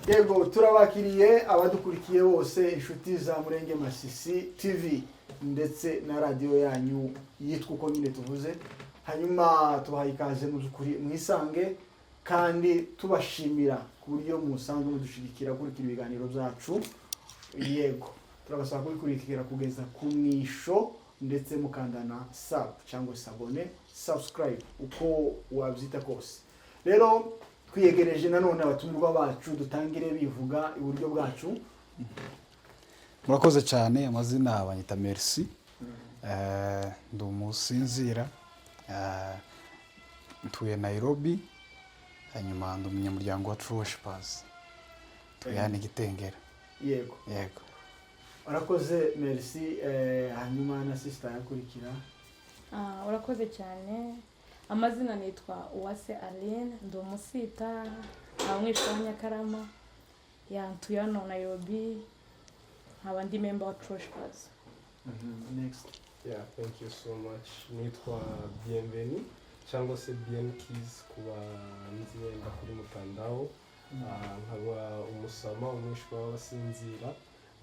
Yego, turabakiriye abadukurikiye bose, inshuti za Murenge Masisi TV ndetse na radiyo yanyu yitwa uko nyine tuvuze. Hanyuma tubahaye ikaze mu by'ukuri, mwisange, kandi tubashimira ku buryo musanzwe mudushigikira gukurikira ibiganiro byacu. Yego, turabasaba kubikurikira kugeza ku mwisho, ndetse mukandana sub cyangwa s'abonner, subscribe, uko wabyita kose. Rero twiyegereje nanone abatumirwa bacu, dutangire bivuga iburyo bwacu. Murakoze cyane. Amazina banyita Merci. Ndi umusinzira. Ntuye Nairobi, hanyuma ndi umunyamuryango wa True Worshipers, tuye hano i Gitengera. Yego. Yego. Urakoze Merci. Hanyuma na sister yakurikira. Ah, urakoze cyane. Amazina nitwa Uwase Aline, ndi umusita, nkaba mwishwa wa Nyakarama ya ntuye hano Nairobi, nkaba ndi member wa True Worshipers. Next. Yeah, thank you so much. Nitwa Bienveni cyangwa se Bien Keys kuba nzi wenda kuri mutandao. Nkaba umusama, umwishwa w'abasinzira,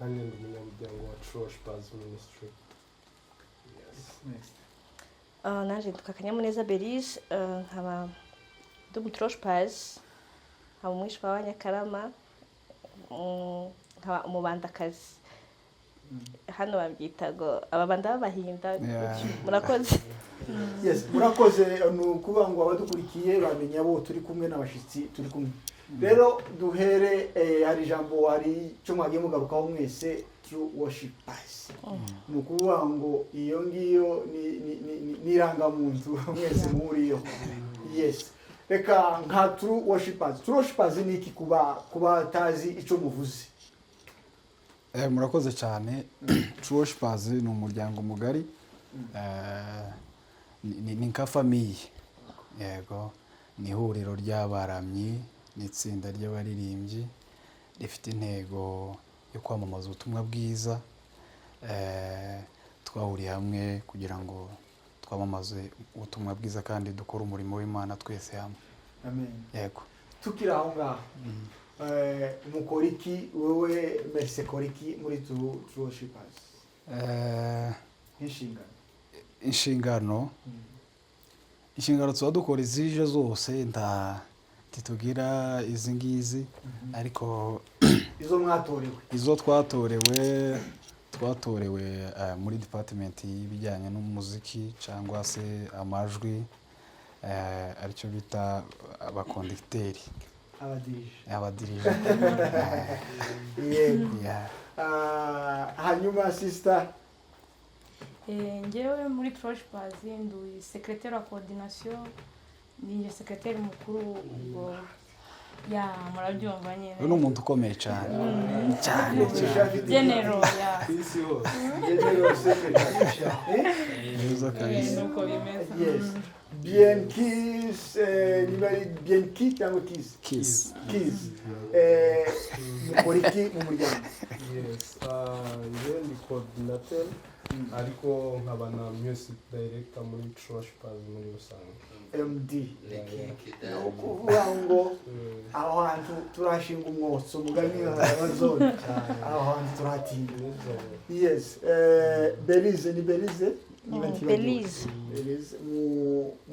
nanjye ndi umunyamuryango wa True Worshipers Ministry. Yes. Next. Nanjye nitwa Kanyamuneza Belyse, nkaba ndi umu True Worshipers, nkaba umwishwa wa Nyakarama, nkaba umubandakazi. Hano babyita ngo ababanda b'abahinda. Murakoze. Yes, murakoze. Ni ukuvuga ngo abadukurikiye bamenya abo turi kumwe n'abashyitsi turi kumwe. Rero duhere, hari ijambo, hari icyo mwagiye mugarukaho mwese, True Worshipers. Ni ukuvuga ngo iyo ngiyo ni irangamuntu mwese muhuriyeho. Yes, reka nka True Worshipers, True Worshipers ni iki kuba atazi icyo muvuze? Murakoze cyane. True Worshipers ni umuryango mugari. Ni nka famille. Yego, ni ihuriro ry'abaramyi n'itsinda ry'abaririmbyi rifite intego yo kwamamaza ubutumwa bwiza. Twahuriye hamwe kugira ngo twamamaze ubutumwa bwiza kandi dukore umurimo w'Imana twese hamwe. Amen. Yego. Tukiri aho ngaho, mukora iki? Wowe Merci, kora iki muri True Worshipers nk'inshingano? Inshingano tuba dukora izije zose, nta ntitugira izi ngizi, ariko izo mwatorewe. Izo twatorewe muri department y'ibijyanye n'umuziki cyangwa se amajwi, aricyo bita abaconducteur. Abadirije. Abadirije. Yego. Yeah. Ah, hanyuma sister? Njyewe muri True Worshipers ndi secrétaire wa coordination, ni secrétaire mukuru ubwo ya murabyumva nyine. Uyu ni umuntu ukomeye cyane cyane cyane. General ya. Ku isi hose. General secretary. Neza kabisa. Nuko bimeze. Yes, Bien Keys, niba ari Bien Key cyangwa Keys? Kiss. Keys, mukora iki mu muryango? Yes, njyewe ndi coordinateur, ariko nkaba na music director muri True Worshipers muri rusange. MD. Yeah. Ni ukuvuga ngo aho hantu turashinga umwotso, mugani wa zone, aho hantu turahatinya. Nijoro. Yes, Belize, ni Belize niba ntibagiwe? Belize. Belize,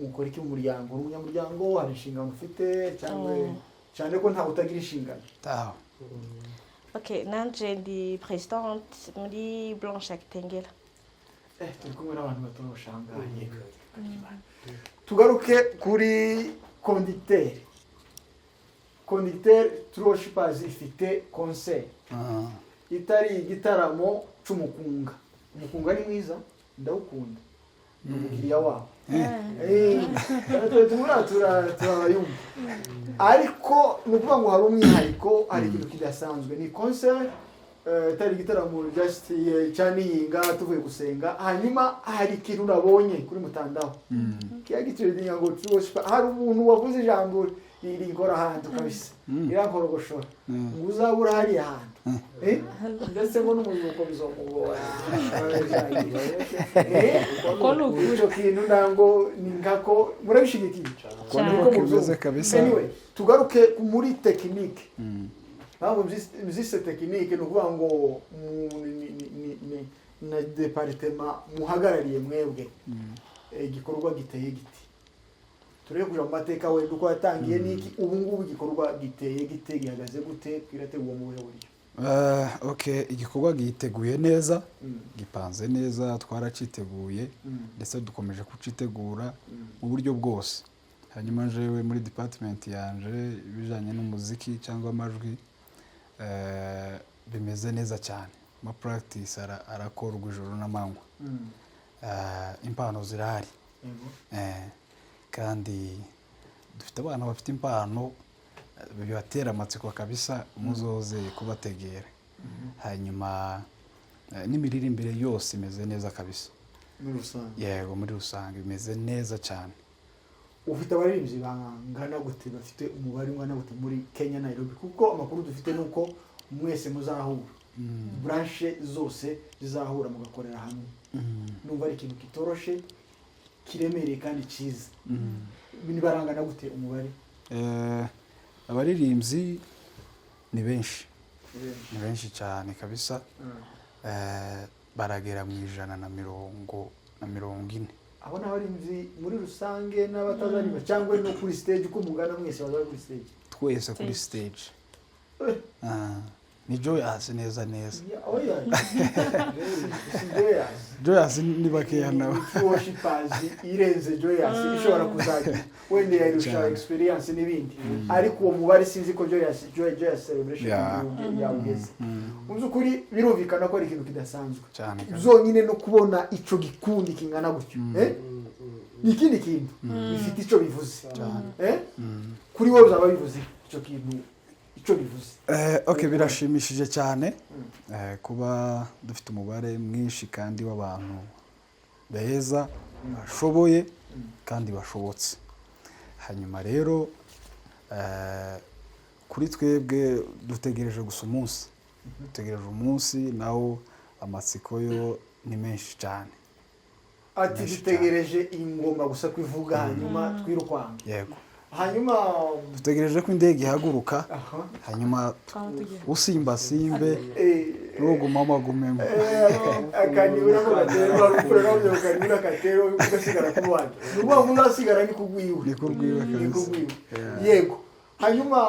mukora iki mu muryango? Uri umunyamuryango, hari inshingano ufite cyangwa cyane ko ntawe utagira inshingano? Taho. Ok, nanje ndi présidente muri Branche ya Kitengela. Turi kumwe n'abantu batoroshangaye. Tugaruke kuri conducteur. Conducteur, True Worshipers ifite concert itari igitaramo c'umukunga. Umukunga ni mwiza, ndawukunda, ni umukiriya wabo. Turabayumva, ariko ni ukuvuga ngo hari umwihariko, hari ikintu kidasanzwe. Ni concert, itari igitaramo just cya niyinga tuvuye gusenga. Hanyuma hari ikintu nabonye kuri mutandao kiya gituringa ngo True Worshipers, hari umuntu wavuze ijambo rinkora ahantu kabisa, irankorogoshora, ngo uzabura hariya hantu. Ndetse ngo n'umuzuko bizomugora. Uko ni ukuri. Icyo kintu ndango ni nkako murabishigikiye. Uko niko Niko kimeze mubyumva. kabisa. Anyway, tugaruke muri technique. Mpamvu mzise technique, ni ukuvuga ngo ni na département muhagarariye mwebwe. Igikorwa giteye giti? Tureke kuja mu mateka wenda uko yatangiye n'iki. Ubu ngubu igikorwa giteye gite, gihagaze gute, kirategurwa mu buhe buryo? Okay, igikorwa giteguye neza, gipanze neza, twaraciteguye ndetse dukomeje kucitegura mu buryo bwose. Hanyuma jewe muri department yanje, ibijanye n'umuziki cyangwa amajwi, bimeze neza cyane. Ama practice arakorwa ijoro n'amanywa. Impano zirahari. Kandi dufite abana bafite impano, bibatera amatsiko kabisa, muzoze kubategera. Hanyuma n'imiririmbire yose imeze neza kabisa. Muri rusange? Yego, muri rusange bimeze neza cyane. Ufite abaririmbyi bangana gute, bafite umubare ungana gute muri Kenya, Nairobi? Kuko amakuru dufite ni uko mwese muzahura, branche zose zizahura mugakorera hamwe. Numva ari ikintu kitoroshe, kiremereye kandi cyiza. Barangana gute umubare? Abaririmbyi ni benshi, ni benshi cyane kabisa. Baragera mu 140. Abo ni abaririmbyi muri rusange n'abatazaririmba, cyangwa no kuri stage uko mungana mwese bazaba kuri stage? Twese kuri stage. Ni Joyous neza neza. Oya, si Joyous. Joyous ni bakeya nabo. Worshipers irenze Joyous ishobora kuzajya wenda yayirusha Cyane. experience n'ibindi, ariko uwo mubare sinzi ko Joyous Celebration yawugeze. Mu by'ukuri birumvikana ko ari ikintu kidasanzwe Cyane kabisa. zonyine no kubona ico gikundi kingana gutyo, eh? Ni ikindi kintu bifite ico bivuze, eh? Kuri wowe bizaba bivuze ico kintu, ico bivuze? Okay, birashimishije cyane kuba dufite umubare mwinshi kandi w'abantu beza, bashoboye kandi bashobotse. Hanyuma rero kuri twebwe dutegereje gusa umunsi, dutegereje umunsi nawo amatsiko yo ni menshi cyane. Ati Menshi. Dutegereje ingoma gusa kwivuga, hanyuma twirukwanga. Yego. Hanyuma Dutegereje ko indege ihaguruka, hanyuma Twaba tugiye. usimba simbe, nugumamo agumemo. Akanibura ko gaterwa urupfu rero, kanibura katero ugasigara ku bandi, ni ukuvuga ngo uzasigara ni kugwiwe. Ni kurwiwe Ni kabisa. kugwiwe, yego. Hanyuma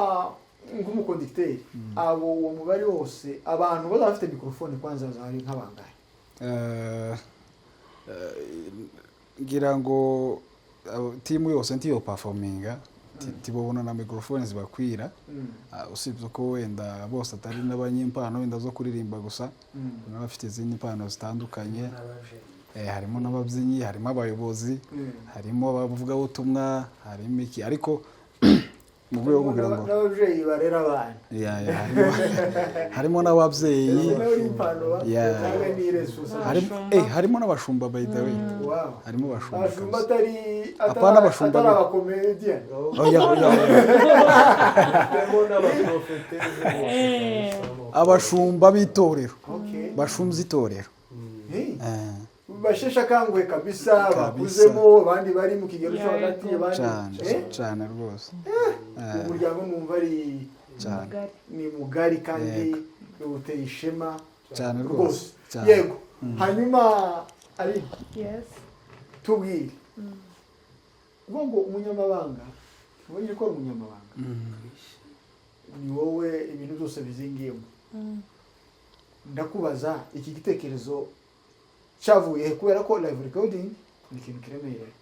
nk'umukonditeri, abo uwo mubare wose abantu bazaba bafite mikorofone kwanza bazaba ari nk'abangahe? Ngira ngo timu yose ntiyo performinga tibobona na microphone zibakwira. Usibye ko wenda bose atari n'abanyimpano wenda zo kuririmba gusa, n'abafite izindi mpano zitandukanye. Harimo n'ababyinnyi, harimo abayobozi, harimo abavugabutumwa, harimo iki, ariko mu rwego rwo kugira ngo N'ababyeyi barera abana. Yeah, harimo n'ababyeyi. Nawe uri impano ba cyangwa ni responsabilité? Harimo n'abashumba, by the way. Harimo abashumba Abashumba kabisa. atari Apana abashumba atari abakomedian? Oya, oya, oya. Harimo n'abaprofeteze bose. Abashumba b'itorero, bashumza itorero. Hey. Basheshe akanguhe kabisa, bakuzemo, abandi bari mu kigero cyo hagati, abandi Cyane. Eh? Cyane rwose. Umuryango numva ari Cyane. Mugari. Ni mugari kandi uteye ishema Cyane rwose. rwose, cyane. Yego. Hanyuma ari Yes. tubwire ubwo ngo umunyamabanga, ubonye ko ari umunyamabanga, ni wowe ibintu byose bizingiyemo. Ndakubaza, iki gitekerezo cyavuye he? Kubera ko live recording ni ikintu kiremereye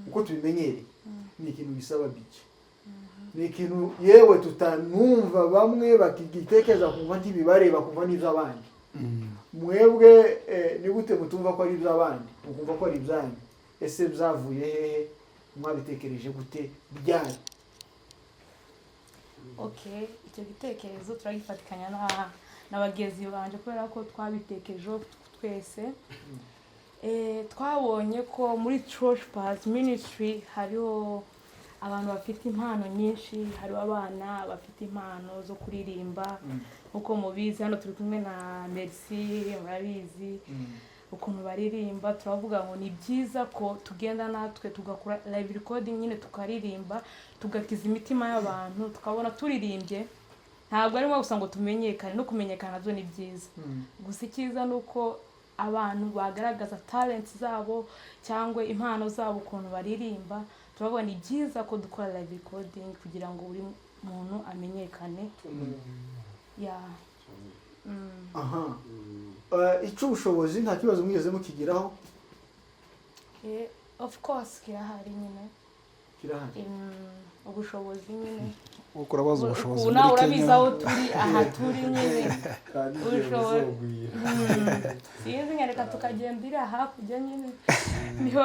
uko tubimenyereye, ni ikintu gisaba bike, ni ikintu yewe tutanumva, bamwe bakigitekereza kumva ntibibareba, kumva n'iby'abandi. Mwebwe ni gute mutumva ko ari iby'abandi, mukumva ko ari ibyanyu? Ese byavuye hehe? Mwabitekereje gute? Ryari? Okay, icyo gitekerezo turagifatikanya na bagenzi banje kubera ko twabitekerejeho twese. Twabonye ko muri True Worshippers Ministry hariho abantu bafite impano nyinshi, hariho abana bafite impano zo kuririmba nk'uko mubizi. Hano turi kumwe na Merci, murabizi ukuntu baririmba. Turavuga ngo ni byiza ko tugenda natwe tugakora live recording nyine, tukaririmba, tugakiza imitima y'abantu, tukabona turirimbye. Ntabwo arimo gusa ngo tumenyekane, no kumenyekana nabyo ni byiza. Gusa icyiza ni uko abantu bagaragaza talents zabo cyangwa impano zabo, ukuntu baririmba. Turavuga ni byiza ko dukora live recording kugira ngo buri muntu amenyekane ya. Aha. Icy'ubushobozi nta kibazo mwigeze mukigeraho? Of course kirahari nyine. Kirahari. Ubushobozi nyine. Kuko urabaza ubushobozi Ubu muri nawe urabizi Kenya. aho turi, aha turi nyine. Kandi igihe Ubushobozi. buzogwira. Sinzi, nkareka tukagenda iriya hakurya nyine niho.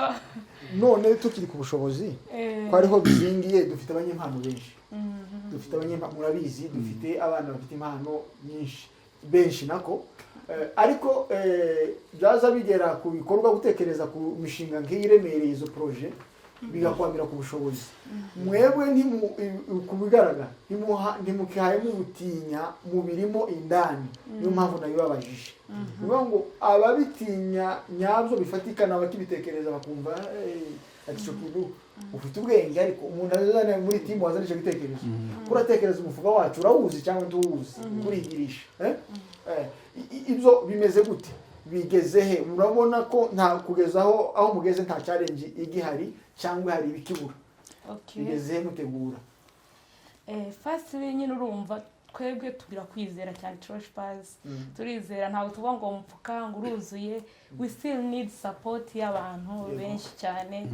None tukiri ku bushobozi, ko ariho bizingiye, dufite abanyempano benshi, dufite abanyempano, murabizi, dufite abana bafite impano nyinshi, benshi nako. Ariko byaza bigera ku bikorwa, gutekereza ku mishinga nk'iyi iremereye, izo projet, bigakwamira ku bushobozi. Mwebwe ku bigaragara ntimukihaye mubutinya, mubirimo indani, niyo mpamvu nabibabajije. Ni ukuvuga ngo ababitinya nyabyo bifatika ni abakibitekereza bakumva ati icyo kintu ufite ubwenge, ariko umuntu azana muri team wazana icyo gitekerezo, uratekereza umufuka wacu urawuzi cyangwa ntuwuzi, kurigirisha, eh? Ibyo bimeze gute? Bigeze he? Murabona ko nta kugeza aho mugeze nta challenge igihari cyangwa hari ibikibura? Okay. Bigeze he mutegura? Firstly nyine urumva twebwe tugira kwizera cyane. Trosh Pass turizera, ntabwo tuvuga ngo umufuka ngo uruzuye. We still need support y'abantu benshi cyane.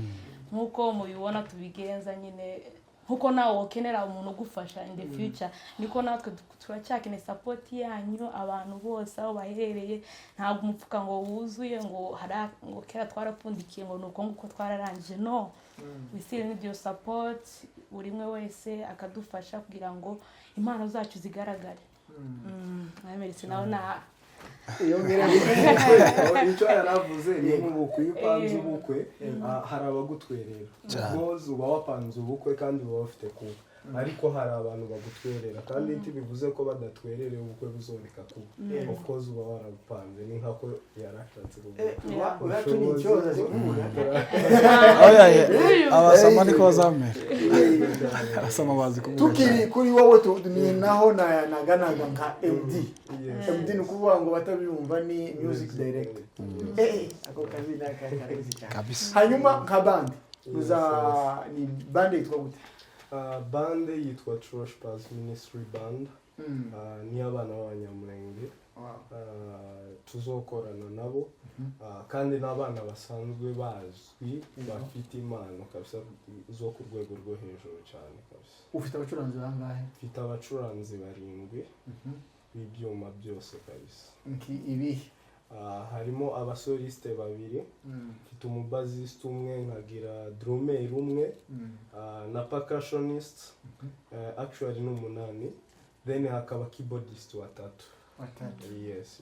Nk'uko mubibona tubigenza nyine, nkuko nawe wakenera umuntu ugufasha in the future, niko natwe turacyakeneye support yanyu, abantu bose aho baherereye. Ntabwo umufuka ngo wuzuye, ngo hari ngo kera twarapfundikiye, ngo ni uko nguko twararangije. No, we still need your support, buri umwe wese akadufasha kugira ngo impano zacu zigaragare. Nameretse nawe na Iyo ngere. Icyo yaravuze ni nk'ubukwe. Iyo upanze ubukwe, hari abagutwerera. Rwose uba wapanze ubukwe kandi buba bufite kuba, ariko hari abantu bagutwerera, kandi ntibivuze ko badatwerereye ubukwe buzoreka kuba. Of course uba warabupanze, ni nkako yarashatse kuvuga. Uracu ni ikibazo azi kuvuga. Oya, abasama niko bazamera, abasama bazi kuvuga. Tukiri kuri wowe, ni naho naganaga nka MD. Yes. MD ni ukuvuga ngo batabyumva ni music director. Ako kazi ni akarabizi cyane. Kabisa. Hanyuma nka band muza, ni band yitwa gute? Band yitwa Trosh Pass Ministry Band. Ni abana b'Abanyamulenge. Tuzokorana nabo. Kandi n'abana basanzwe bazwi, bafite impano kabisa zo ku rwego rwo hejuru cyane kabisa. Ufite abacuranzi bangahe? Mfite abacuranzi barindwi b'ibyuma byose kabisa. Nki ibihe? Harimo abasoliste babiri, mfite umubassiste umwe, nkagira drummer umwe, na percussionist, actually ni umunani, then hakaba keyboardist batatu. Batatu. Yes.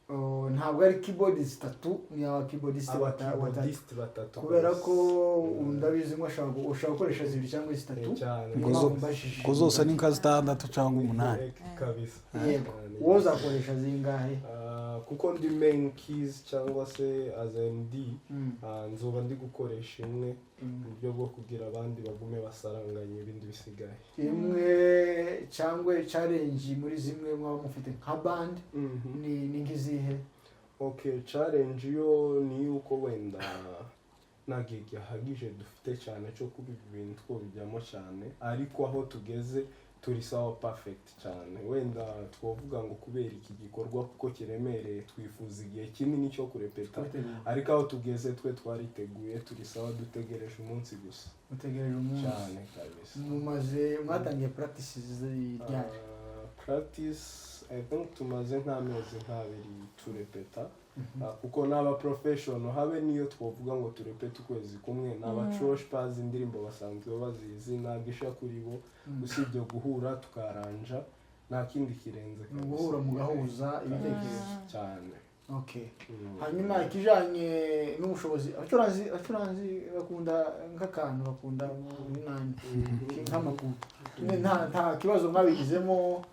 Oh, ntabwo ari keyboard zitatu, ni aba keyboardist batatu. Abakeyboardist batatu Kubera kabisa. ko ndabizi ngo ushobora gukoresha zibiri cyangwa zitatu. Cyane. Niyo Ngo mpamvu mbajije. Ngo zose ni nka zitandatu cyangwa umunani. Kabisa. Yego. Cyane. Wowe uzakoresha zingahe? Kuko ndi main keys cyangwa se as MD, nzoba ndi gukoresha imwe mu buryo bwo kugira abandi bagume basaranganye ibindi bisigaye. Imwe cyangwa challenge muri zimwe mwaba mufite nka band ni nk'izihe? Okay, challenge yo ni yuko wenda nta gihe gihagije dufite cyane cyo kuba ibi bintu twobijyamo cyane, ariko aho tugeze turi sawa, perfect cyane. Wenda twavuga ngo kubera iki gikorwa kuko kiremereye, twifuza igihe kinini cyo kurepeta, ariko aho tugeze twe twariteguye, turi sawa, dutegereje umunsi gusa. Mutegereje umunsi. Cyane kabisa. Mumaze, mwatangiye practice ryari? Practice, I think tumaze nk'amezi nk'abiri turepeta. Kuko n'aba professional habe niyo twavuga ngo turepete ukwezi kumwe, ni aba Trosh bazi indirimbo, basanzwe bazizi, ntabwo isha kuri bo, usibye guhura tukaranja, nta kindi kirenze Ni kabisa. uguhura mugahuza ibitekerezo. Cyane. Okay. Hanyuma ikijanye n'ubushobozi, abacuranzi bakunda nk'akantu bakunda nani nk'amakuru. Nyine nta kibazo mwabigizemo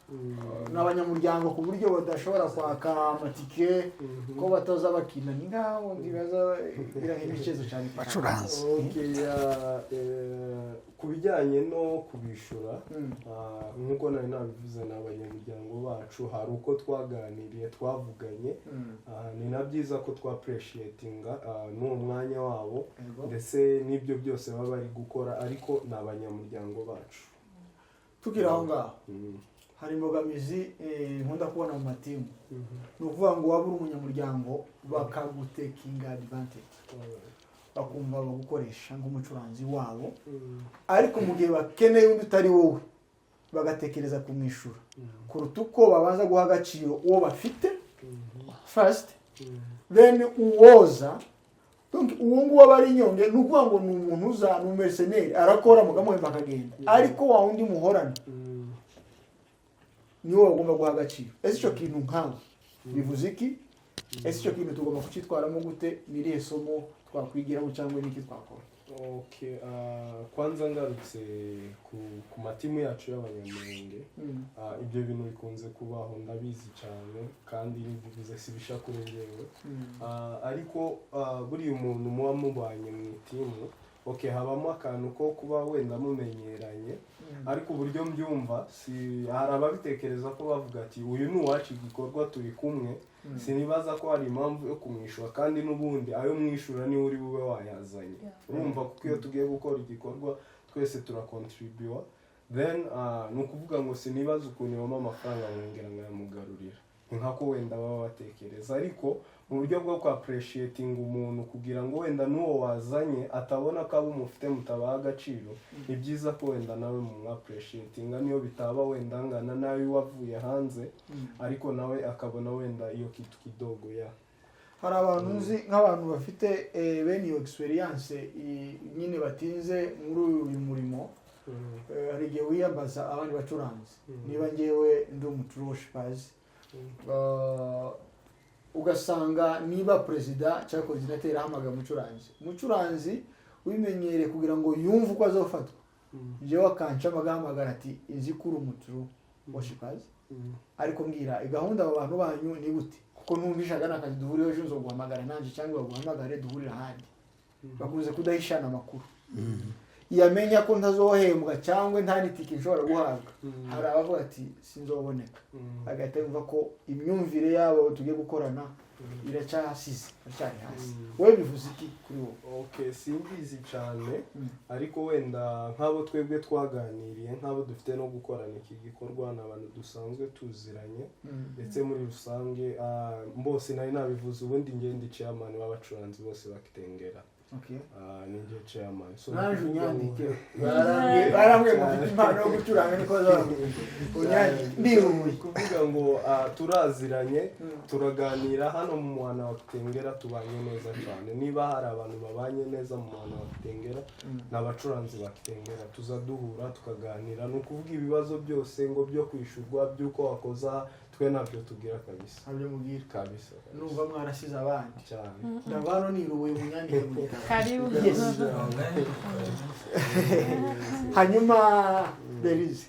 n'abanyamuryango ku buryo badashobora kwaka amatike ko bataza bakina, ni nk'aho ntibaza bira nk'imicezo cyane. Bacuranze. Okay, ku bijyanye no kubishura, nk'uko nari nabivuze, ni abanyamuryango bacu, hari uko twaganiriye, twavuganye. Ni na byiza ko twa-appreciatinga n'uwo mwanya wabo ndetse n'ibyo byose baba bari gukora, ariko ni abanyamuryango bacu. Tukiri aho ngaho, hari imbogamizi nkunda kubona mu matimu, ni ukuvuga ngo waba uri umunyamuryango bakagutekinga advantage, bakumva bagukoresha nk'umucuranzi wabo, ariko mu gihe bakeneye undi utari wowe bagatekereza kumwishyura kuruta uko babanza guha agaciro uwo bafite first, then uwoza. Donc uwo nguwo aba ari inyonge, ni ukuvuga ngo ni umuntu uza, ni umumercenaire, arakora mukamuhemba akagenda, ariko wa wundi muhorana niwo bagomba guha agaciro. Ese icyo kintu nkawe bivuze iki? Ese icyo kintu tugomba kucyitwaramo gute? Ni irihe somo twakwigiramo cyangwa n'iki twakora? Okay, kwanza ngarutse ku matimu yacu y'Abanyamurenge, ibyo bintu bikunze kubaho, ndabizi cyane, kandi bivuze si bisha kuri njyewe. Ariko buriya umuntu muba mubanye mu itimu, okay, habamo akantu ko kuba wenda mumenyeranye, ariko uburyo mbyumva, si hari ababitekereza ko bavuga ati uyu ni uwacu, igikorwa turi kumwe, sinibaza ko hari impamvu yo kumwishyura, kandi n'ubundi ayo mwishyura niwe uri bube wayazanye. Urumva, kuko iyo tugiye gukora igikorwa twese turakontribuwa, then ni ukuvuga ngo sinibaza ukuntu ibamo amafaranga nkongera nkayamugarurira. Ni nkako wenda baba batekereza, ariko mu buryo bwo kwa-appreciatinga umuntu kugira ngo wenda n'uwo wazanye atabona ko abo mufite mutabaha agaciro, ni byiza ko wenda nawe mumwa-appreciatinga, niyo bitaba wenda angana n'ayo wavuye hanze, ariko nawe akabona wenda iyo kitu kidogo ya Hari abantu nzi nk'abantu bafite bene iyo experience nyine batinze muri uyu murimo. Hari igihe wiyambaza abandi bacuranzi, niba ngewe ndi umu worshiper, ugasanga niba perezida cyangwa coordinateur ahamagaye umucuranzi ubimenyereye kugira ngo yumve uko azofatwa, njyewe akancamo agahamagara ati inzi ko uri umu worshiper, ariko mbwira gahunda abo bantu banyu ni gute, kuko numvishaga ni akazi duhuriyeho, ejo nzoguhamagara nanjye cyangwa baguhamagare duhurire ahandi. Bakunze kudahishana amakuru. Yamenya ko ntazohembwa cyangwa nta n'itike nshobora guhabwa, hari abavuga ati sinzoboneka, agahita yumva ko imyumvire yabo tugiye gukorana iracyasize, iracyari hasi. Wowe bivuze iki kuri wowe? Okay, simbizi cyane, ariko wenda nk'abo twebwe twaganiriye, nk'abo dufite no gukorana iki gikorwa, ni abantu dusanzwe tuziranye, ndetse muri rusange bose nari nabivuze, ubundi njye ndi chairman w'abacuranzi bose bakitengera. Ni njye chairman. So, Naje ni ukuvuga ngo- unyandike. Barambwiye ngo mfite impano yo gucuranga, niko bazambwiye, unyandike ndihuye. Ni ukuvuga ngo turaziranye, turaganira hano mu muhana wa Kitengera, tubanye neza cyane. Niba hari abantu babanye neza mu muhana wa Kitengera, ni abacuranzi ba Kitengera. Tuza duhura tukaganira, ni ukuvuga ibibazo byose ngo byo kwishyurwa by'uko wakoza, twe ntabyo tugira kabisa. Ntabyo mubwira? Kabisa. Numva mwarasize abandi. Cyane. Ndava hano niruhuye, munyandike mu gitabo. Karibu. Yes. Hanyuma Berize,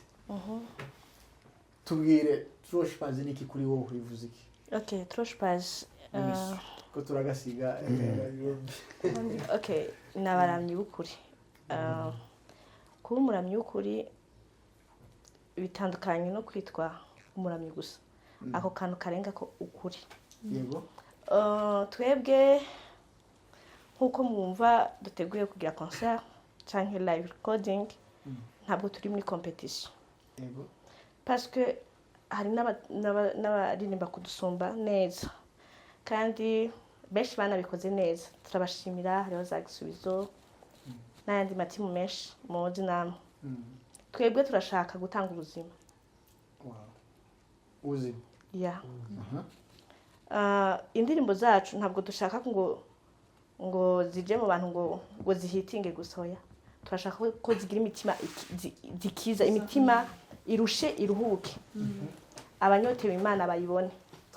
tubwire, worshiper ni iki kuri wowe? Bivuze iki? Okay, worshiper. Ko turagasiga. Okay, ni abaramyi b'ukuri. Kuba umuramyi w'ukuri bitandukanye no kwitwa umuramyi gusa, ako kantu karenga ko ukuri. Twebwe nk'uko mwumva duteguye kugira concert cyangwa live recording, ntabwo turi muri competition, parce que hari n'abaririmba kudusumba neza, kandi benshi banabikoze neza, turabashimira. Hariho za Gisubizo n'ayandi matimu menshi muzi namwe. Twebwe turashaka gutanga ubuzima. Wow. Ubuzima. Ya. Indirimbo zacu ntabwo dushaka ngo zijye mu bantu ngo zihitinge gusa, oya. Turashaka ko zigira imitima zikiza imitima irushe iruhuke, abanyotewe Imana bayibone.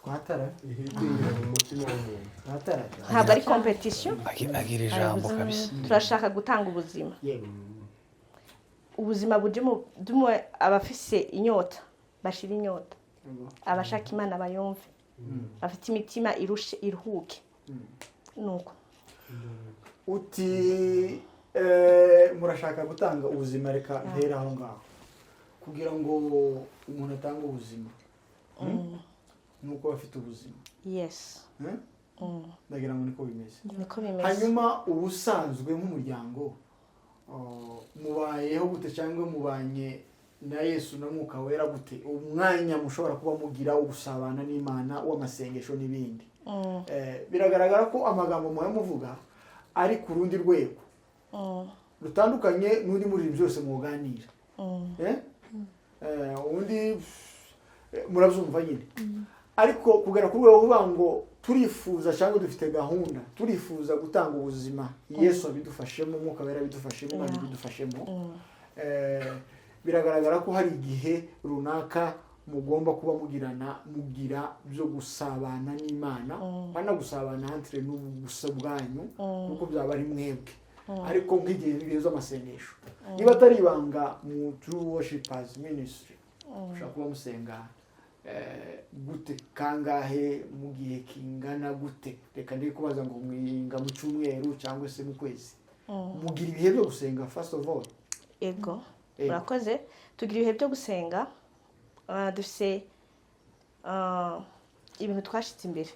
Twatara. Ihitingira mu mutima w'umuntu. Twatara. Ntabwo ari competition. Agira ijambo kabisa. Turashaka gutanga ubuzima. Yego. Ubuzima buje mu abafise inyota bashira inyota, abashaka Imana bayumve, bafite imitima irushe iruhuke. Nuko uti murashaka gutanga ubuzima. Reka mpere aho ngaho. Kugira ngo umuntu atange ubuzima nuko aba afite ubuzima. Yes. Eh? Ndagira ngo niko bimeze. Niko bimeze. Hanyuma ubusanzwe nk'umuryango, mubayeho gute cyangwa mubanye na Yesu na Mwuka Wera gute? Umwanya mushobora kuba mugira wo gusabana n'Imana, w'amasengesho n'ibindi. Biragaragara ko amagambo muba muvuga ari ku rundi rwego rutandukanye n'undi muri byose muganira. Eh? Undi murabyumva nyine, ariko kugera ku rwego uvuga ngo turifuza cyangwa dufite gahunda, turifuza gutanga ubuzima, Yesu abidufashemo, Umwuka Wera abidufashemo, Imana ibidufashemo. Biragaragara ko hari igihe runaka mugomba kuba mugirana, mugira byo gusabana n'Imana, bana gusabana entre n'ubusa bwanyu, kuko byaba ari mwebwe, ariko nk'igihe ibihe z'amasengesho, niba atari ibanga, mu True Worshipers Ministry ushobora kuba musenga gute, kangahe, mu gihe kingana gute? Reka ndi kubaza ngo mwinga mu cyumweru cyangwa se mu kwezi? Mugira ibihe byo gusenga, first of all? Ego. Ego. Murakoze. Tugira ibihe byo gusenga. Dufise ibintu twashyize imbere.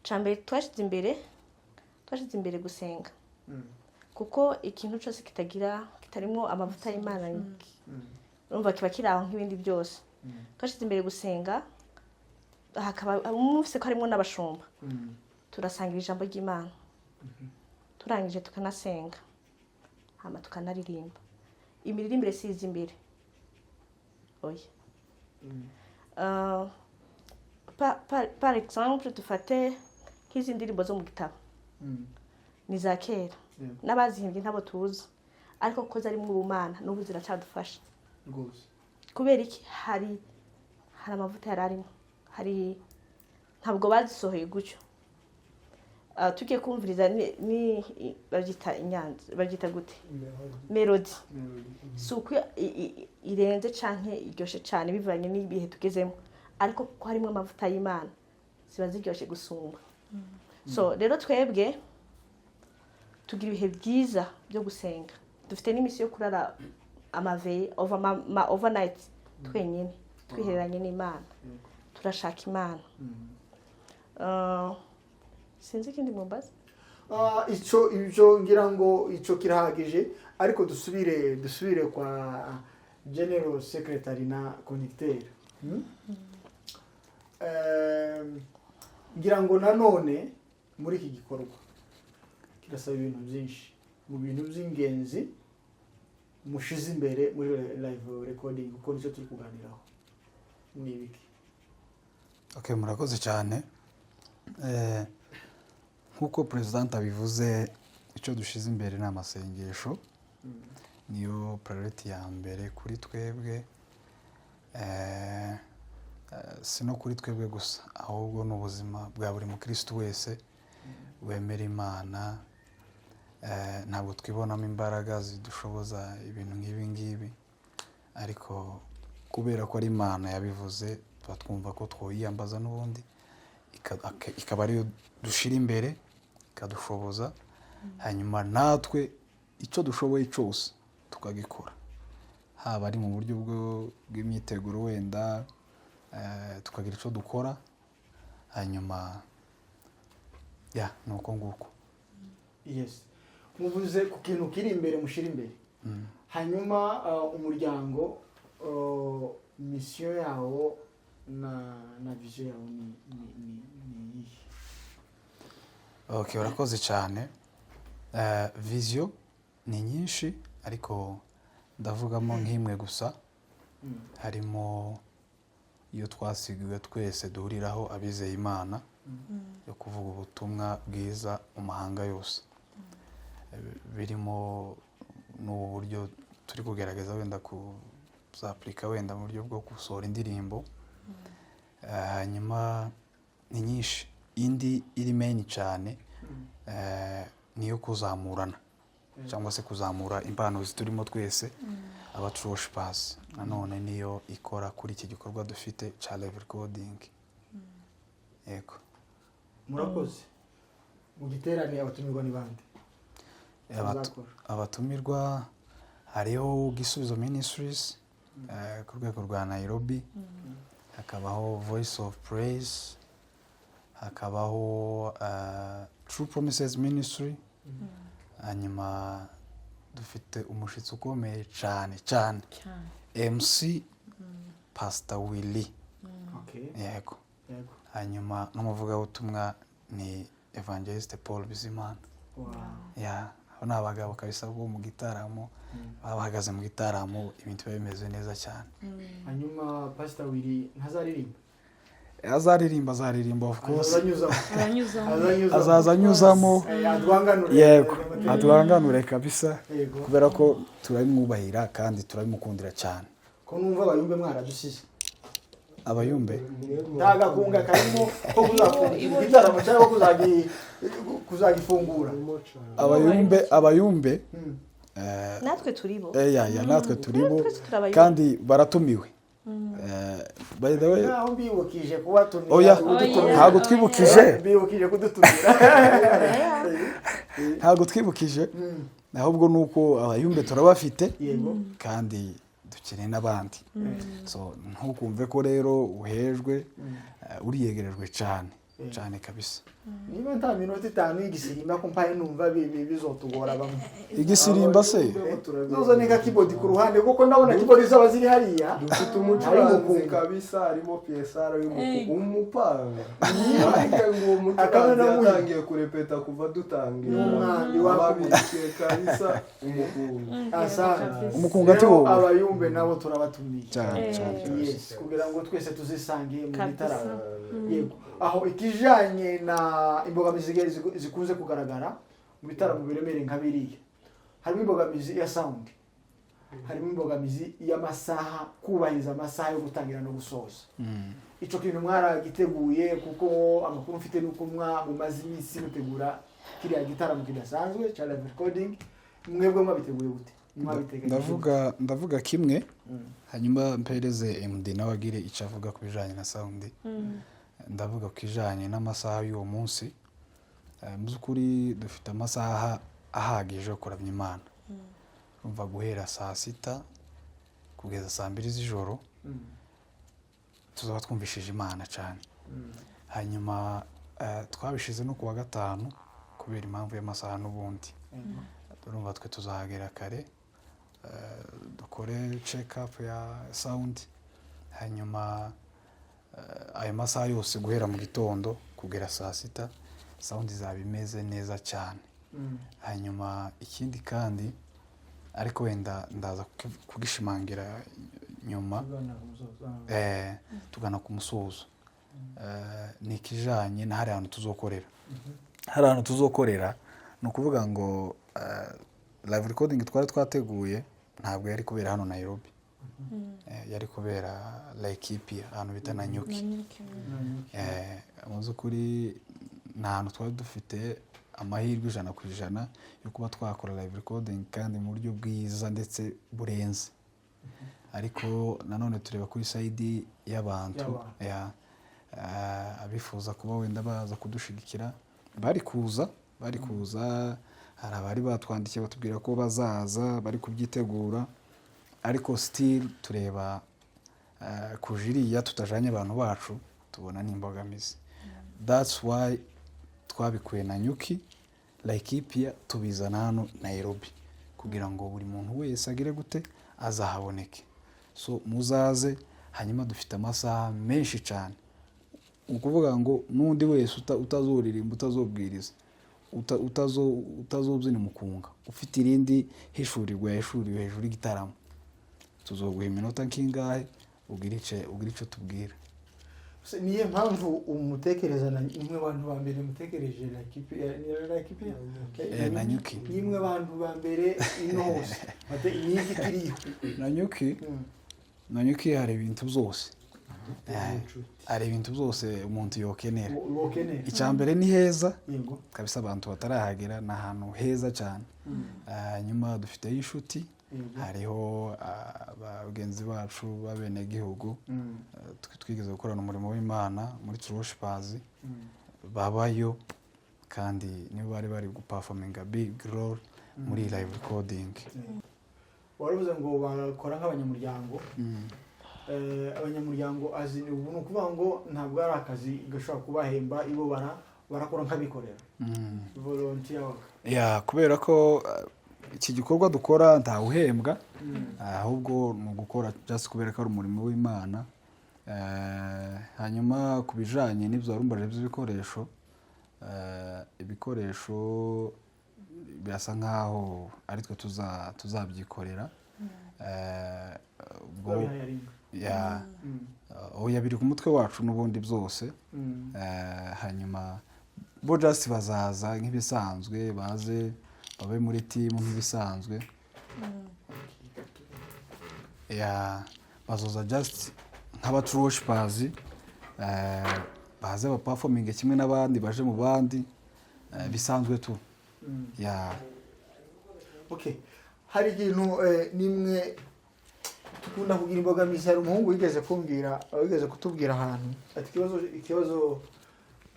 Cya mbere twashyize imbere gusenga, kuko ikintu cyose kitagira, kitarimo amavuta y'Imana, urumva kiba kiri aho nk'ibindi byose. Twashyize imbere gusenga, hakaba mwumvise ko harimo n'abashumba. Turasangira ijambo ry'Imana, turangije tukanasenga, hama tukanaririmba. Imiririmbire siza imbere, oya. Par exemple, dufate nk'izi ndirimbo zo mu gitabo, ni za kera, n'abazihimbye ntabo tuzi, ariko kuko zarimo ubumana n'ubu ziracyadufasha. Kubera iki? Hari amavuta yari arimo, hari ntabwo bazisohoye gutyo. Tugiye kumviriza ni babyita inyanza, babyita gute, melody, si uko irenze canke iryoshe cane bivanye n'ibihe tugezemo, ariko kuko harimo amavuta y'Imana ziba ziryoshe gusumba. So rero twebwe tugira ibihe byiza byo gusenga, dufite n'imisi yo kurara amaveye over ma overnight twenyine, twihereranye n'Imana, turashaka Imana. Sinzi ikindi mumbaza. Ico ibyo ngira ngo ico kirahagije, ariko dusubire kwa general secretary na conducteur. Ngira ngo nanone muri iki gikorwa kirasaba ibintu byinshi. Mu bintu by'ingenzi mushize imbere muri live recording, kuko nicyo turi kuganiraho, ni ibiki? Okay, murakoze cyane. Nk'uko perezida abivuze, icyo dushize imbere ni amasengesho, niyo priority ya mbere kuri twebwe. Si no kuri twebwe gusa, ahubwo ni ubuzima bwa buri mukristo wese wemera Imana. Ntabwo twibonamo imbaraga zidushoboza ibintu nk'ibi ngibi, ariko kubera ko ari Imana yabivuze, tuba twumva ko twoyiyambaza n'ubundi, ikaba ariyo dushyira imbere, ikadushoboza, hanyuma natwe icyo dushoboye cyose tukagikora, haba ari mu buryo bw'imyiteguro wenda, tukagira icyo dukora. Hanyuma ya ni uko nguko. Yes, muvuze ku kintu kiri imbere, mushyira imbere. Hanyuma umuryango, mission yawo na vision yawo ni iyihe? Okay, urakoze cyane. Vision ni nyinshi, ariko ndavugamo nk'imwe gusa. Harimo iyo twasigiwe twese duhuriraho abizeye Imana, yo kuvuga ubutumwa bwiza mu mahanga yose. Birimo n'ubu buryo turi kugerageza wenda kuzapurika, wenda mu buryo bwo gusohora indirimbo. Hanyuma ni nyinshi. Indi iri main cyane niyo kuzamurana cyangwa se kuzamura impano ziturimo twese, aba true worshipers. Nanone niyo ikora kuri iki gikorwa dufite cya live recording. Yego. Murakoze. Mu giterane abatumirwa ni bande? Bazakora. Abatumirwa hariho Gisubizo Ministries ku rwego rwa Nairobi, hakabaho Voice of Praise, hakabaho True Promises Ministry. Hanyuma dufite umushitsi ukomeye cyane cyane, Cyane. MC Pastor Willy. Yego. Hanyuma n'umuvugabutumwa ni Evangeliste Paul Bizimana. Ya, abo ni abagabo kabisa bo mu gitaramo, baba bahagaze mu gitaramo, ibintu biba bimeze neza cyane. Hanyuma Pastor Willy ntazaririmba? Azaririmba, azaririmba, of course. Azanyuzamo. Abanyuzamo. Azanyuzamo. Azaza anyuzamo. Adwanganure. Yego, adwanganure kabisa, Yego. kubera ko turabimwubahira kandi turabimukundira cyane. Ko numva abayumbe mwaradusize? Abayumbe? Nta gakunga karimo ko kuzafungura igitaramo cyangwa kuzagifungura? Abayumbe, abayumbe. Natwe turi bo. Ya, natwe turi bo. Twese turabayumbe. Kandi baratumiwe. By the way, Naho mbibukije kubatumira. Oya. Kudutumira. Ntabwo twibukije. Mbibukije kudutumira. Ntabwo twibukije, ahubwo ni uko abayumbe turabafite kandi dukeneye n'abandi. So ntukumve ko rero uhejwe, uriyegerejwe cyane cyane kabisa. Niba nta minota 5 y'igisirimba ko mpaye, numva bizotugora bamwe. Igisirimba se? Zozo ka keyboard ku ruhande, kuko ndabona keyboard zaba ziri hariya. Dufite Harimo umucuranzi umukunga. kabisa, harimo PSR Ego. umupanga. Ariko ngo uwo Akaba mucuranzi na yatangiye kurepeta kuva dutangiye. N'umwambi wakubise. Babikiye kabisa umukunga. Asante. Umukunga ati Rero wowe. abayumbe nabo turabatumiye. Cyane cyane. Yes, kugira ngo twese tuzisange mu Kabisa. gitaramo. Yego, aho ikijanye na imbogamizi zikunze kugaragara mu bitaramo biremereye nka biriya, harimo imbogamizi ya sound, harimo imbogamizi y'amasaha, kubahiriza amasaha yo gutangira no gusoza. Ico kintu mwaragiteguye? Kuko amakuru mfite nuko mumaze iminsi mutegura kiriya gitaramo kidasanzwe cya live recording. Mwebwe mwabiteguye gute? Mwabiteganyije gute? Ndavuga kimwe, hanyuma mpereze MD nawe agire icyo avuga ku bijyanye na sound. Ndavuga ku kijyanye n'amasaha y'uwo munsi. Mu by'ukuri dufite amasaha ahagije yo kuramya Imana. Urumva, guhera saa 6 kugeza saa 2 z'ijoro tuzaba twumvishije Imana cyane. Hanyuma twabishize no ku wa gatanu kubera impamvu y'amasaha n'ubundi. Urumva twe tuzahagera kare, dukore check up ya sound. Hanyuma ayo masaha yose guhera mu gitondo kugera saa 6, sound izaba imeze neza cyane. Hanyuma ikindi kandi, ariko wenda ndaza kugishimangira nyuma, Tugana ku musozo. Tugana ku musozo, ni ikijanye na hariya hantu tuzokorera. Hari ahantu tuzokorera, ni ukuvuga ngo live recording twari twateguye ntabwo yari kubera hano Nairobi. Yari kubera Laikipia, ahantu bita Nanyuki. Nanyuki. Mu by'ukuri ni ahantu twari dufite amahirwe 100% yo kuba twakora live recording kandi mu buryo bwiza ndetse burenze, ariko nanone tureba kuri side y'abantu. Y'abantu. Ya, abifuza kuba wenda baza kudushigikira bari kuza. Hari abari batwandikiye batubwira ko bazaza, bari kubyitegura, ariko still tureba kuja iriya tutajanye abantu bacu, tubona n'imbogamizi. That's why twabikuye Nanyuki, Laikipia, tubizana hano Nairobi kugira ngo buri muntu wese agire gute, azahaboneke. So muzaze. Hanyuma dufite amasaha menshi cyane, ni ukuvuga ngo n'undi wese utazuririmba, utazobwiriza, utazobyina umukunga, ufite irindi hishurirwa yahishuriwe hejuru y'igitaramo, tuzoguha iminota nk'ingahe ubwire icyo tubwira. Se, niyo mpamvu umutekereza na imwe bantu ba mbere mutekereje na ekipe Nanyuki. Nimwe bantu ba mbere ino hose bate inyingi kiriho. Nanyuki. Nanyuki hari ibintu byose. Dufite n'inshuti. Hari ibintu byose umuntu yokenera. Wokenera. Icya mbere ni heza kabisa, abantu batarahagera ni ahantu heza cyane. Hanyuma dufiteyo inshuti, hariho bagenzi bacu b'abenegihugu twigeze gukorana umurimo w'Imana muri True Worshipers, babayo kandi nibo bari bari guperforminga big role muri live recording. Waravuze ngo bakora nk'abanyamuryango. Abanyamuryango azi ubu ni ukuvuga ngo ntabwo ari akazi gashobora kubahemba, ibo barakora nk'abikorera, volunteer work. Ya, kubera ko iki gikorwa dukora ntawuhembwa, ahubwo ni ugukora just kubera ko ari umurimo w'Imana. Hanyuma ku bijanye n'ibyo warumbaje by'ibikoresho, ibikoresho birasa nkaho ari twe tuzabyikorera. Ubwo Babihaye ari inka. Ya, oya, biri ku mutwe wacu n'ubundi byose. Hanyuma bo just bazaza nk'ibisanzwe, baze babe muri team nk'ibisanzwe. Ya, bazoza just nk'aba true worshipers, baze baperforminge kimwe n'abandi, baje mu bandi, bisanzwe tu. Ya. Okay, hari ikintu nimwe dukunda kugira imbogamizi. Hari umuhungu wigeze kumbwira, wigeze kutubwira ahantu ati ikibazo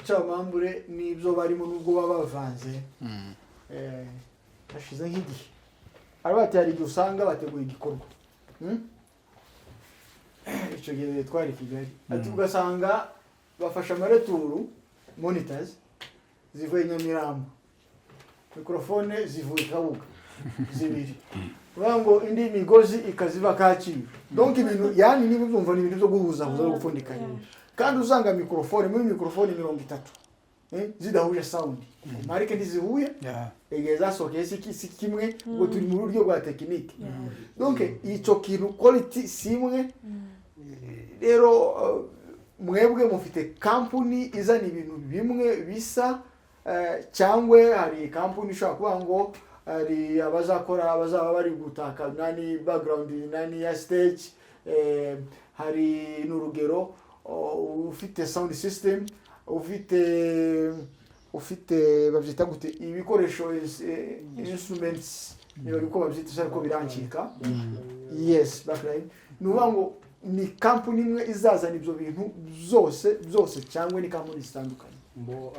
cy'abamambure n'ibyo barimo nubwo baba bavanze, hashize nk'igihe aravuga ati hari igihe usanga bateguye igikorwa. Icyo gihe twari i Kigali, ati ugasanga bafashe ama retour monitors zivuye i Nyamirambo, mikorofone zivuye i Kabuga zibiri, uvuga ngo indi migozi ikaziva Kacyiru. Donc ibintu yani niba ubyumva ni ibintu byo guhuzahuza no gupfundikanya, kandi usanga mikorofone muri mikorofone 30 zidahuje sound, marike ntizihuye, igihe zasohokeye si kimwe, ngo turi mu buryo bwa tekinike. Donc icyo kintu quality si imwe. Rero mwebwe mufite kampuni izana ibintu bimwe bisa, cyangwa hari kampuni ishobora kuvuga ngo hari abazakora, abazaba bari gutaka nani background nani ya stage, hari n'urugero ufite sound system, ufite babyita gute, ibikoresho, instruments, niba uko babyita ariko birancika. Yes, backline. Ni ukuvuga ngo ni kampuni imwe izazana ibyo bintu byose byose, cyangwa ni kampuni zitandukanye? Mbo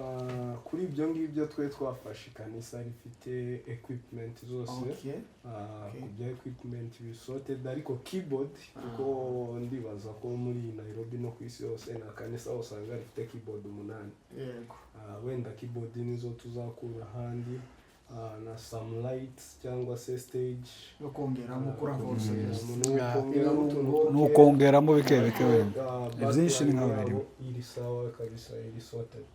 kuri ibyo ngibyo twe twafashe ikanisa rifite equipment zose. Ku bya equipment bisorted, ariko keyboard, kuko ndibaza ko muri Nairobi no ku isi yose nta kanisa usanga rifite keyboard 8. Wenda keyboard nizo tuzakura ahandi, na some lights cyangwa se stage. No kongeramo kuri Kongeramo, avose. ni ukongeramo utuntu Ni duke. ukongeramo bike bike wenda. Ibyinshi ni Backline nkaho birimo. yabo iri sawa kabisa, iri sorted.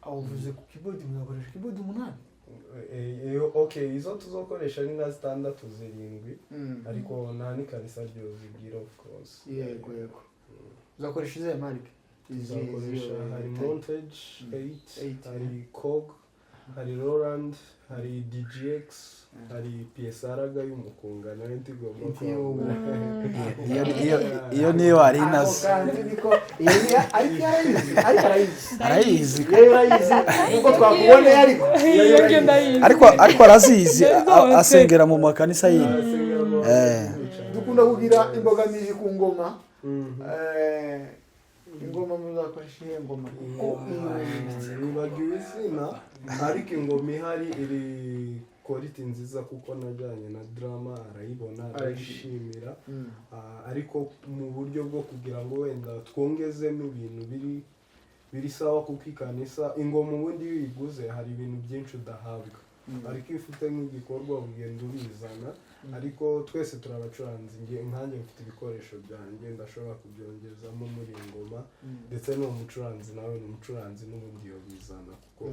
Aho uvuze ku keyboard, mwakoresha keyboard 8? Okay, izo tuzokoresha ni nka zitandatu, zirindwi, ariko nta n'ikanisa ryozigira, of course. Yego, uzakoresha izihe marike? Tuzakoresha hari Montage 8, 8, hari Korg, hari Roland, hari DGX, hari PSR ga y'umukunga nayo ntigomba kwambara. Iyo niyo ari inazi. Kandi niko iyo ni ariko arayizi, ariko arayizi. Arayizi. Iyo arayizi nkuko twakuboneye, ariko Iyo ngiyo ndayizi. Ariko arazizi, Rwose. asengera mu makanisa yindi. Asengera mu Dukunda kugira imbogamizi ku ngoma. Ingoma muzakoresha iyihe ngoma? Kuko Nibagiwe izina, ariko ingoma ihari iri quality nziza, kuko najyanye na drama arayibona arayishimira. Ariko mu buryo bwo kugira ngo wenda twongezemo ibintu biri sawa, kuko ikanisa ingoma ubundi iyo uyiguze hari ibintu byinshi udahabwa, ariko iyo ufite nk'igikorwa ugenda ubizana. Ariko twese turi abacuranzi, nkanjye mfite ibikoresho byanjye ndashobora kubyongezamo muri iyi ngoma, ndetse n'uwo mucuranzi nawe ni umucuranzi n'ubundi yobizana kuko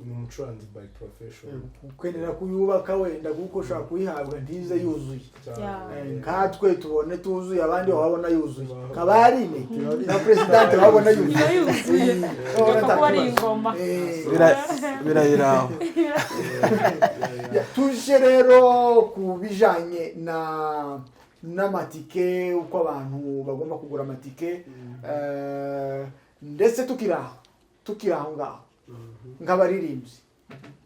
ni umucuranzi by profession. Ukenera kuyubaka wenda, kuko ushobora kuyihabwa ntize yuzuye. Cyane. Nkatwe tubone tuzuye, abandi babona yuzuye, kabarine na presidente babona yuzuye. Iba yuzuye. Babona Kuko ari nta kibazo. ingoma. Birayiraho. Ya, tuje rero ku bijanye na N'amatike, uko abantu bagomba kugura amatike, ndetse tukiri aho ngaho nk'abaririmbyi,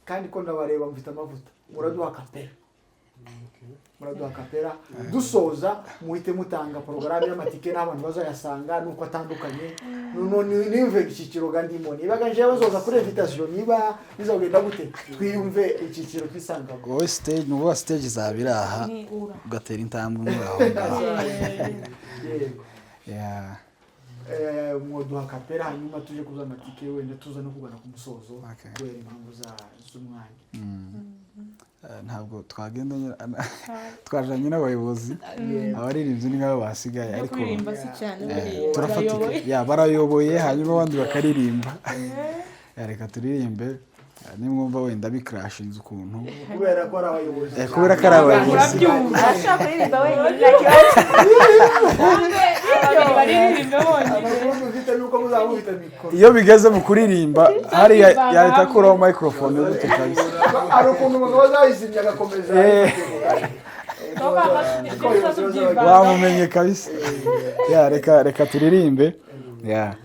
kandi ko ndabareba mufite amavuta, muraduha kapera, muraduha kapera dusoza, muhite mutanga porogaramu y'amatike n'abantu bazayasanga nuko atandukanye. None niyumve icyiciro ga ndimo, niba njyewe bazoza kuri invitation, niba bizagenda gute, twiyumve icyiciro twisangamo. Wowe stage, ni ukuvuga stage izaba iri aha, Ni ura. ugatera intambwe muri aho ngaho. Yego. Yeah. Mwoduha kapera, hanyuma tuje kuza amatike, wenda tuza no kugana ku musozo kubera impamvu z'umwanya. Ntabwo twagenda twajanye n'abayobozi, abaririmbyi ni nk'abo basigaye, No ariko kuririmba si cyane buriya. Turafatika. Barayoboye. Ya, barayoboye, hanyuma abandi bakaririmba. Ya, reka turirimbe. Nimwumva wenda bikrashinze ukuntu, kubera ko ari abayobozi. Kubera ko ari abayobozi. Urabyumva. Arashobora kuririmba wenyine, nta kibazo. Babiri baririmbe bonyine. Amakuru dufite ni uko muzaba mufite mikoro. Iyo bigeze mu kuririmba hariya, Kwivanga yahita hamwe. akuraho microphone gutyo kabisa. Hari ukuntu umugabo azayizimya agakomeza. Wamumenye kabisa. Ya, reka turirimbe ya.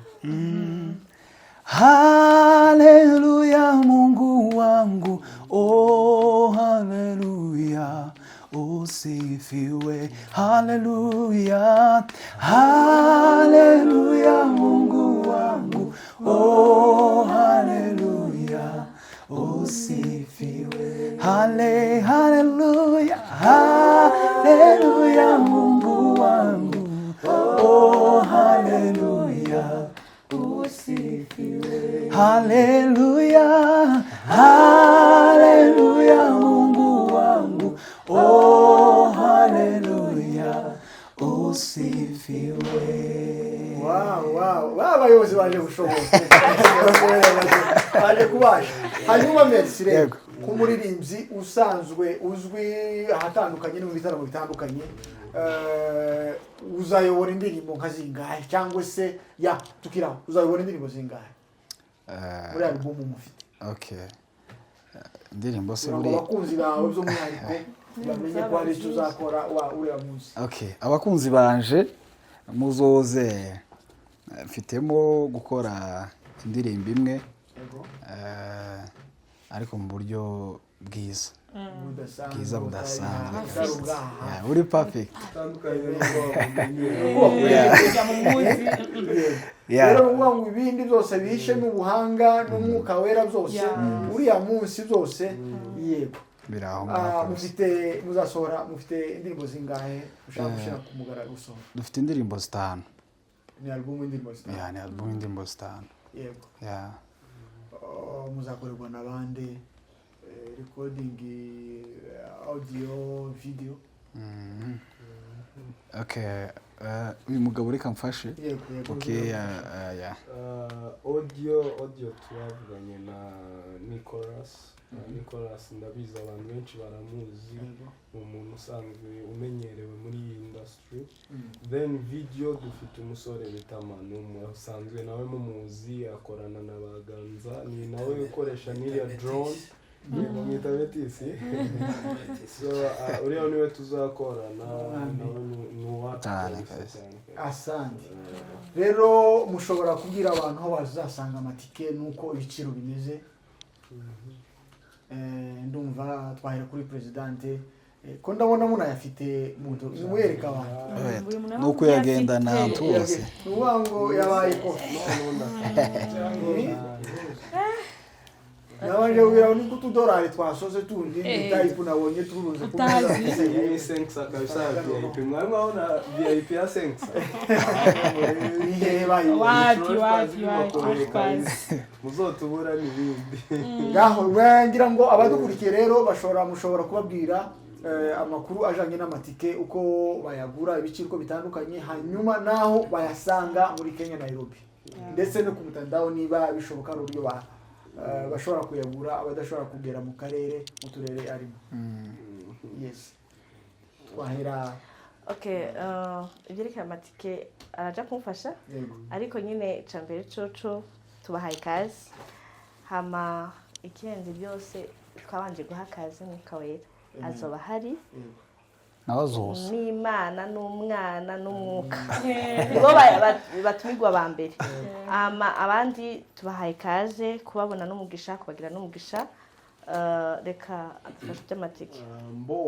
Haleluya, Mungu wangu, oh haleluya, usifiwe. Haleluya, haleluya, Mungu wangu, oh haleluya, usifiwe. Hale, haleluya, haleluya, Mungu wangu, oh haleluya, usifiwe. Haleluya, haleluya, Mungu wangu, oh haleluya, usifiwe. Wow, ba bayobozi baje gushobora, baje kubasha. Hanyuma Merci rero, Yego. nk'umuririmbyi usanzwe uzwi ahatandukanye no mu bitaramo bitandukanye, uzayobora indirimbo nka zingahe? Cyangwa se ya tukiraho, uzayobora indirimbo zingahe muri alubumu mufite? Okay, indirimbo se kugira ngo buri abakunzi bawe by'umwihariko bamenye ko hari icyo uzakora wa uriya munsi. Okay, abakunzi banje muzoze, mfitemo gukora indirimbo imwe, ariko mu buryo bwiza. Budasanzwe. Bwiza budasanzwe. Butari ubwaha. Yeah, buri perfect. Utandukanye n'ubwo wabumenye. Kujya mu muzi. Yeah. Rero ni ukuvuga ngo ibindi byose bihishe n'ubuhanga n'umwuka wera byose, uriya munsi byose, yego. Biri aho ngaho kabisa. Mufite, muzasohora, mufite indirimbo zingahe ushaka gushyira ku mugaragaro, gusohora? Dufite indirimbo 5. Ni album y'indirimbo 5? Yeah, ni album y'indirimbo 5. Yego. Yeah. Oh, muzakorerwa na bande? Recording, audio, video? Okay, uyu mugabo reka mfashe. Yego. Okay, yeah. Audio twavuganye na Nicolas. Nicolas ndabizi abantu benshi baramuzi, ni umuntu usanzwe umenyerewe muri iyi industry. Then video dufite umusore bita Manu, usanzwe nawe mumuzi, akorana na Baganza, ni nawe ukoresha n'iriya drone. Yego, mwita Betisi. So uriya niwe tuzakorana nawe, ni uwacu Cyane kabisa, kabisa. cyane kabisa. Asante. Rero mushobora kubwira abantu aho bazasanga amatike n'uko ibiciro bimeze? Ndumva twahera kuri présidente, ko ndabona munayafite mu ntoki, nimuyereka abantu. Oya, Buri muntu nuko aba yagenda afite. ahantu hose. Ni ukuvuga ngo yabaye kofi. Nabanje kugira ngo niko utudorari twasoze tundi tayipu nabonye turunze ku meza. Utazi. Iyi ni senkisa kabisa ya VIP. Mwari mwabona VIP ya senkisa? Ni hehe bayibonye? Wapi, wapi, wapi, wapi. Muzotubura n'ibindi. Ngaho ngira ngo abadukurikiye rero bashobora, mushobora kubabwira amakuru ajanye n'amatike, uko bayagura, ibiciro uko bitandukanye, hanyuma naho bayasanga muri Kenya, Nairobi, ndetse no ku mutandao niba bishoboka, ari uburyo bashobora kuyagura, abadashobora kugera mu karere, mu turere arimo. Yes, twahera. Okay, ibyerekeye amatike araja kumfasha. Yego. Ariko nyine icya mbere coco tubahaye ikaze, hama ikirenze byose twabanje guha akazi Mwuka Wera azoba ahari. Yego. Nawe azoza. N'Imana n'Umwana n'Umwuka nibo batumirwa ba mbere. Ama abandi tubahaye ikaze, kubabona n'umugisha, kubagira n'umugisha. Reka adufashe iby'amatike. Mbo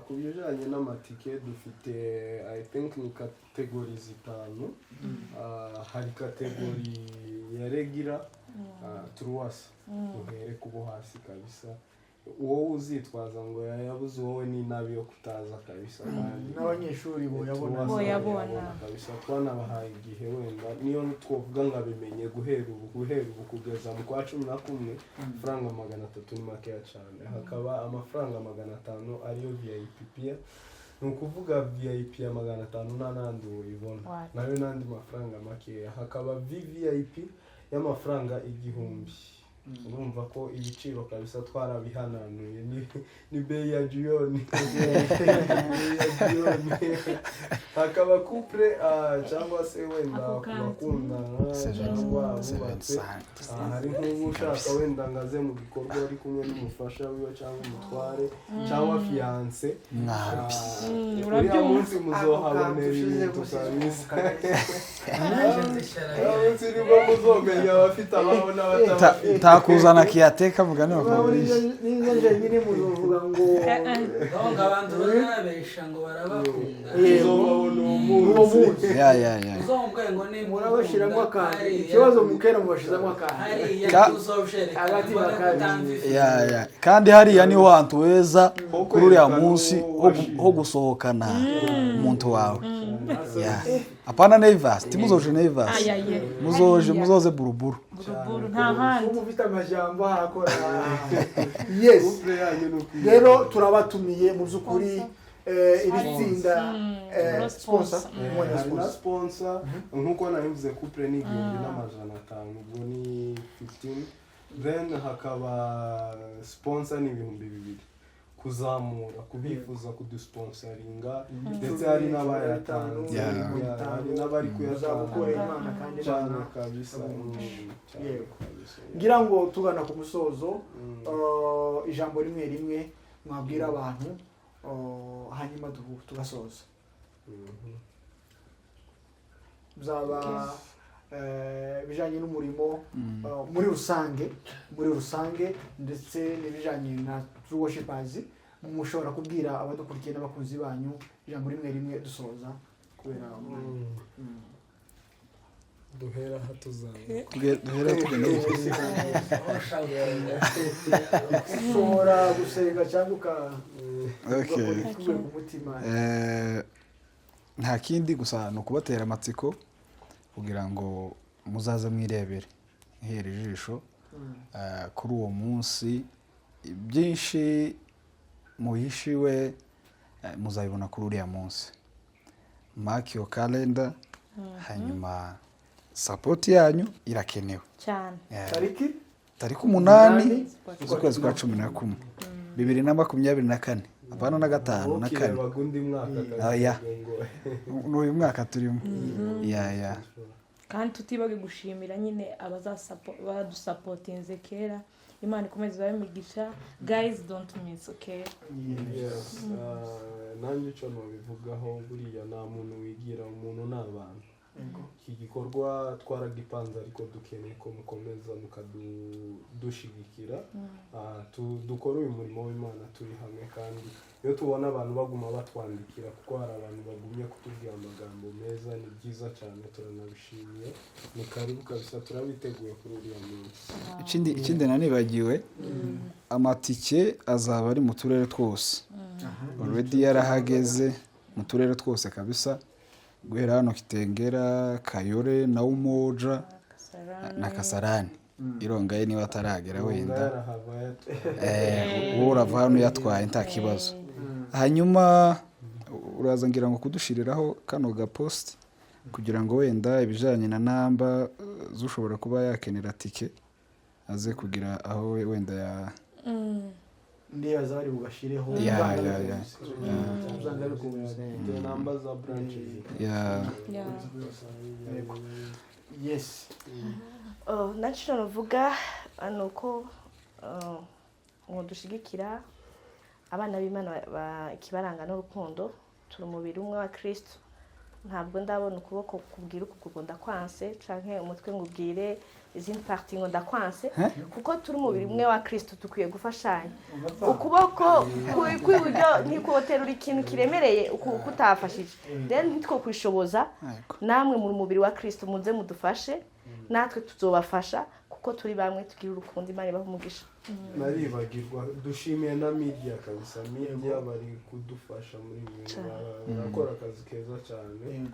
ku bijyanye n'amatike dufite, I think, ni catégories zitanu. Hari catégorie ya regular, turuwasi, uhere kubo hasi kabisa. Wowe uzitwaza ngo yayabuze, wowe ni nabi yo kutaza kabisa, kandi N'abanyeshuri boyabona. Turuwasi. Boyabona. Boyabona kabisa. Twanabahaye igihe, wenda niyo twovuga ngo abimenye guhera ubu kugeza mu kwa 11, amafaranga 300 ni makeya cyane. Hakaba amafaranga 500 ariyo VIP pia. Ni ukuvuga VIP ya 500 nta nandi woyibona. Wapi. Nayo n'andi mafaranga makeya. Hakaba VVIP y'amafaranga 1000. Urumva ko ibiciro kabisa twarabihananuye, ni bei ya jioni, bei ya jioni. Hakaba couple, cyangwa se wenda Ako ku kantu. bakundana cyangwa abubatse. Hari nk'ubu ushaka wenda ngo aze mu gikorwa ari kumwe n'umufasha wiwe cyangwa umutware cyangwa fiancé. Mwambi. Uriya Urabyumva. munsi muzohabonera ibintu kabisa. Uriya munsi nibwo muzomenya abafite ababo n'abatabafite. Ntakuzana kiyateka mugani bakugurisha. Niza njyenyine muzovuga ngo Ngo abantu barabesha ngo barabakunda. Tuzobabona uwo uwo munsi. Munsi. Ya. Uzomubwire ngo nimba Murabashiramo akantu. hariya- Ikibazo mukera mubashizamo akantu. Hariya tuzobyerekana Hagati mbone bakabiri. kutamva. Ya, kandi hariya niho hantu heza Ho kuri uriya kwerekana munsi uwo washimye. ho gusohokana umuntu wawe. Ya, apana Naivas, timuzoje Naivas. Ayaye. Muzoje, muzoze Buruburu. Buruburu, nta handi. Uba ufite amajambo harakora, yes. Couple yanyu ni ukwiye. Rero turabatumiye mu by'ukuri, iri tsinda, Uro sponsor. sponsor. Umwanya Hari na sponsor. Sponsor, nk'uko nabivuze, couple ni 1500, ubwo ni 15. Then hakaba sponsor, ni 2000 kuzamura, kubifuza kudusponsoringa, ndetse hari n'abayatanze. Yeah. Hari n'abari Muzagukorera kuyatanga. Imana kandi Cyane Imana kabisa. Cyane Yego. kabisa. Ngira ngo tugana ku musozo, ijambo rimwe rimwe mwabwira abantu, hanyuma tugasoza. Byaba ibijyanye n'umurimo muri rusange ndetse n'ibijyanye na True Worshipers, mushobora kubwira abadukurikiye n'abakunzi banyu ijambo rimwe rimwe dusoza kubera umwanya. Duhera aha tuzamuka. Duhere tugenda. Ushobora gusenga cyangwa Okay. ugakora ikikuvuye ku mutima. Nta kindi, gusa ni ukubatera amatsiko kugira ngo muzaze mwirebere, mwihere ijisho. Kuri uwo munsi byinshi muhishiwe, muzabibona kuri uriya munsi. Mark your calendar, hanyuma support yanyu irakenewe. Cyane. Tariki? Tariki 8 z'ukwezi kwa 11 2024, apana na gatanu na kane. Ntukirebaga undi mwaka. Oya. Ngo Ni uyu mwaka turimo, ya. Kandi tutibage gushimira nyine badusapotinze kera. Imana ikomeze ibahe imigisha. Guys, don't miss, okay? Yes, nanjye icyo nubivugaho, buriya nta muntu wigira, umuntu ni abantu. Iki gikorwa twaragipanze, ariko dukeneye ko mukomeza mukadushigikira. Dukore uyu murimo w'Imana turi hamwe. Kandi iyo tubona abantu baguma batwandikira, kuko hari abantu bagumye kutubwira amagambo meza, ni byiza cyane, turanabishimiye. Ni karibu kabisa, turabiteguye kuri uriya munsi. Ikindi nanibagiwe, amatike azaba ari mu turere twose. Already yarahageze mu turere twose kabisa, guhera hano Kitengera, Kayore na Umoja na Kasarani. Irongaye niba ataragera wenda. Yarahava yatwaye. Wowe urava hano uyatwaye, nta kibazo. Hanyuma uraza ngira ngo kudushiriraho kano ga post kugira ngo wenda ibijyanye na namba z'ushobora kuba yakenera tike aze kugira aho wenda ya Ndibaza bari bugashireho. Ya. Uzanga bikunze. Mfite namba za branches. Ya. Yego. Yes. Oh, nanjye navuga ni uko ngo dushigikira. Abana b'Imana ikibaranga n'urukundo. Turi umubiri umwe wa Kristo. Ntabwo ndabona ukuboko kubwira ukuguru ngo ndakwanse, canke umutwe ngo ubwire izindi parties ngo ndakwanse, kuko turi umubiri umwe wa Kristo, dukwiye gufashanya. Ukuboko kw'iburyo ntikuterura ikintu kiremereye kutafashije, rero ntitwo kwishoboza. Namwe muri umubiri wa Kristo, muze mudufashe, natwe tuzobafasha kuko turi bamwe. Tugira urukundo. Imana ibahe umugisha. Naribagirwa, dushimiye na media kabisa. Media bari kudufasha muri ibi bintu. Cyane. Barakora akazi keza cyane.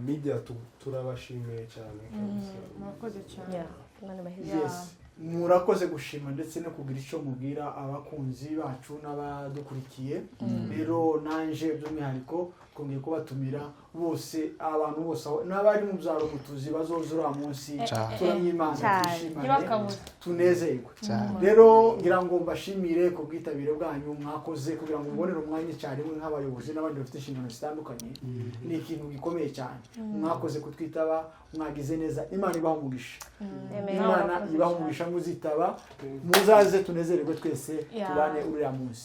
Media turabashimiye cyane kabisa. Murakoze cyane. Yeah, Imana ibahe. Yes, murakoze gushima ndetse no kugira icyo mubwira abakunzi bacu n'abadukurikiye. Rero nanje by'umwihariko twongeye kubatumira bose, abantu bose n'abari mu byaro mutuzi bazoza uriya munsi. Cyane. Turamye Imana, Cyane. twishimane, Ntibakabuze. tunezerwe. Cyane. Rero ngira ngo mbashimire ku bwitabire bwanyu mwakoze kugira ngo mubonere umwanya icyarimwe nk'abayobozi n'abandi bafite inshingano zitandukanye. Ni ikintu gikomeye cyane. Mwakoze kutwitaba, mwagize neza. Imana ibaha umugisha. Amen. Imana Murakoze ibaha cyane. umugisha. Muzitaba, muzaze tunezererwe twese, Yeah. tubane uriya munsi.